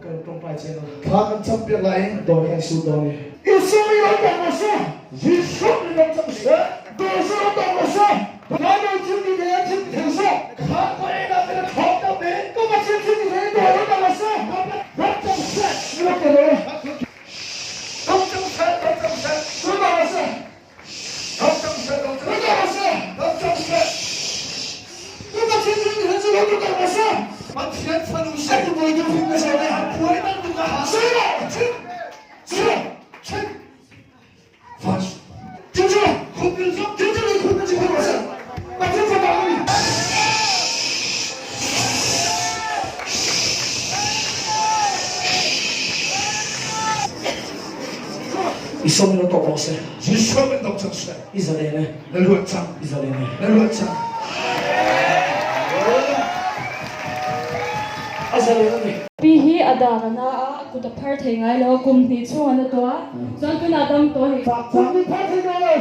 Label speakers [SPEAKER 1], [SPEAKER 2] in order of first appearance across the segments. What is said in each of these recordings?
[SPEAKER 1] Ka rawn tawngtai che a.
[SPEAKER 2] Thla kan cham piak lai.
[SPEAKER 1] Dawn hian sut dawn ni.
[SPEAKER 2] Isua mi lo tawng rawh se. Jesuh mi lo chang se. Dawn su lo tawng rawh se. Bible thil ti thei a thil ti thei zawk. Kha ka en ah ka la thlawp deuh mai. Ka Pathian thil ti thei dawn lo tawng rawh se. Lo chang se. Mi lo tawng rawh. Lo chang se. Lo chang se. Lo tawng rawh se. Lo chang se. Lo tawng rawh se. Lo chang se. Ka Pathian thil ti thei chu lo tawng rawh se. Pathian fanu se. A ti buai deuh hin ka sawi a. A buai dan tuk a ha. Sawi rawh. Chhin. Chhin. Chhin.
[SPEAKER 1] I sawm in tawk rawh se. I zalen e. I zalen e. A zalen a ni.
[SPEAKER 3] Pi hi a dak a na a, a kut a phar thei ngai lo a, kum hnih chhung a na tawh a, chuan tunah dam tawh a ni.
[SPEAKER 2] Kum hnih phar thei ngai lo.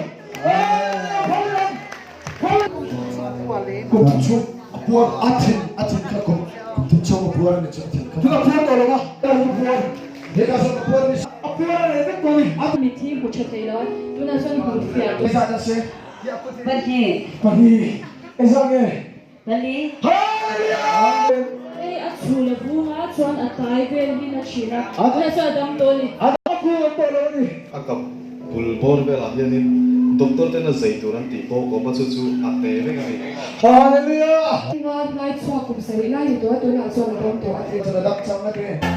[SPEAKER 2] Kum thum chhung a puar a thin a thin kha kum kum thum chhung a puar a ni chu a thin kha. Tuna puar tawh lo a, a puar he ka zawng a puar ni a puar a reh vek tawh a ni.
[SPEAKER 3] Mithi hmu tha thei lo a, tunah chuan hmu fiah tawh.
[SPEAKER 2] Engzah se?
[SPEAKER 4] Pahnih.
[SPEAKER 1] Pahnih. Engzah nge?
[SPEAKER 4] Pali.
[SPEAKER 2] Hallelujah!
[SPEAKER 3] Hei a chhul a vung a, chuan a tai vel hin a thin a, tunah chuan a dam tawh a ni.
[SPEAKER 2] A pu an tawh lo a ni.
[SPEAKER 5] A kap bul bawr velah hianin doctor ten a zei tur an tih bawk awm a, chu chu a te vek a ni.
[SPEAKER 2] Hallelujah!
[SPEAKER 3] Nga hnai chhuak kum sarih lai ni tawh a, tunah chuan a dam tawh a ti.
[SPEAKER 2] Chuan a dam chang a ti.